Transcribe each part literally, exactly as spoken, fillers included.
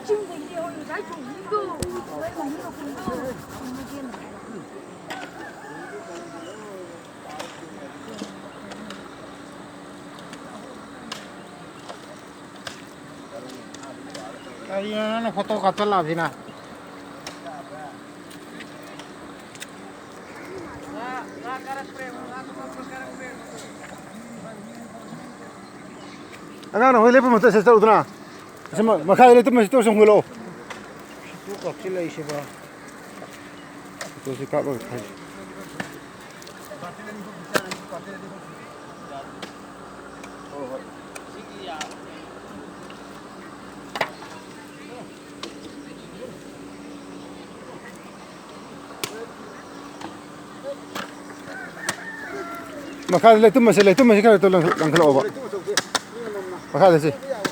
ꯆꯤꯡꯗꯒꯤ ꯍꯣꯏ ꯉꯁꯥꯏ ꯆꯣꯡꯕꯤꯗꯣ, ꯃꯣꯏ ꯃꯅꯤ ꯃꯈꯣꯡꯗꯣ꯫ ꯀꯔꯤꯅꯣ ꯅꯪꯅ ꯐꯣꯇꯣ ꯀꯥꯞꯆꯜꯂꯛꯑꯕꯁꯤꯅ? ꯑꯉꯥꯡꯅ ꯍꯣꯏ ꯂꯦꯞꯄ ꯃꯇꯝꯗ ꯆꯠꯂꯨꯗꯅ꯫ ꯑꯁꯤ ꯃ-, ꯃꯈꯥꯗ ꯂꯦꯞꯇꯨ ꯃꯁꯤ ꯇꯧꯔ ꯆꯪꯈꯠꯂꯛꯑꯣ꯫ ꯁꯤ ꯀꯥꯞꯁꯤꯜꯂꯛꯏꯁꯤꯕꯣ꯫ ꯐꯣꯇꯣꯁꯤ ꯀꯥꯞꯂꯒ ꯊꯥꯏ꯫ ꯃꯈꯥꯗ ꯂꯩꯇꯨꯝ ꯑꯁꯦ, ꯂꯩꯇꯨꯝ ꯑꯁꯦ ꯈꯔ ꯂꯪꯈꯠꯂꯛꯑꯣꯕ꯫ ꯃꯈꯥꯗ ꯁꯤ꯫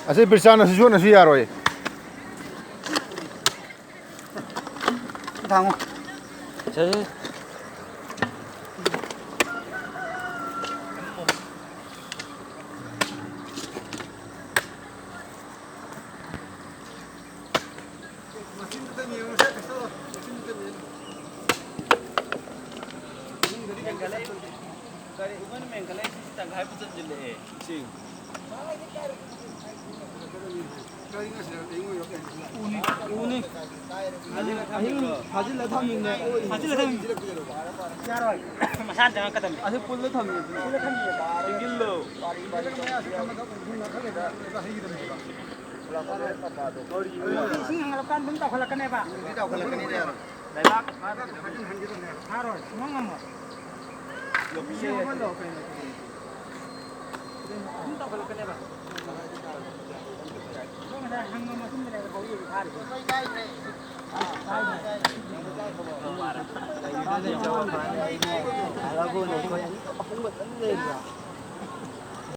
ꯑꯁꯤ ꯕꯤꯔꯆꯥꯅꯁꯨ ꯌꯣꯠꯅꯁꯨ ꯌꯥꯔꯣꯏ꯫ ꯊꯥꯡꯉꯣ꯫ ꯁꯦ, ꯁꯦ꯫ ꯀꯔꯤ ꯏꯃꯟ ꯃꯦꯟꯈꯠꯂꯛꯏꯁꯤ ꯇꯪꯈꯥꯏꯕꯨ ꯆꯟꯁꯤꯜꯂꯛꯑꯦ꯫ ꯏꯁꯤꯡ꯫ ꯎꯅꯤ, ꯎꯅꯤ꯫ ꯑꯍꯤꯡ ꯐꯥꯖꯤꯜꯂ ꯊꯝꯃꯤꯅꯦ꯫ ꯐꯥꯖꯤꯜꯂ ꯊꯝꯃꯤ꯫ ꯌꯥꯔꯣꯏ꯫ ꯃꯁꯥꯅ ꯆꯪꯉꯛꯀꯗꯕꯅꯤ꯫ ꯑꯁꯤ ꯄꯨꯜꯂ ꯊꯝꯃꯤ꯫ ꯄꯨꯜꯂ ꯊꯝꯃꯤ꯫ ꯏꯟꯖꯤꯜꯂꯣ꯫ ꯏꯁꯤꯡ ꯍꯦꯟꯒꯠꯂꯛꯀꯥꯟꯗ ꯑꯗꯨꯝ ꯆꯥꯎꯈꯠꯂꯛꯀꯅꯦꯕ꯫ ꯆꯥꯎꯈꯠꯂꯛꯀꯅꯤꯗ ꯌꯥꯔꯣꯏ꯫ ꯂꯩꯕꯥꯛ ꯐꯥꯔꯣꯏ, ꯁꯨꯡꯉꯝ ꯉꯝꯃꯣꯏ꯫ ꯏꯁꯤꯡ ꯍꯥꯞꯍꯜꯂꯣ ꯀꯩꯅꯣ꯫ ꯑꯗꯨꯝ ꯆꯥꯎꯈꯠꯂꯛꯀꯅꯦꯕ꯫ ꯑꯩꯈꯣꯏ ꯉꯁꯥꯏ ꯍꯪꯉ ꯃꯇꯨꯡꯗꯅꯦꯕ ꯍꯧꯖꯤꯛ ꯍꯧꯖꯤꯛ ꯐꯥꯔꯤꯁꯦ꯫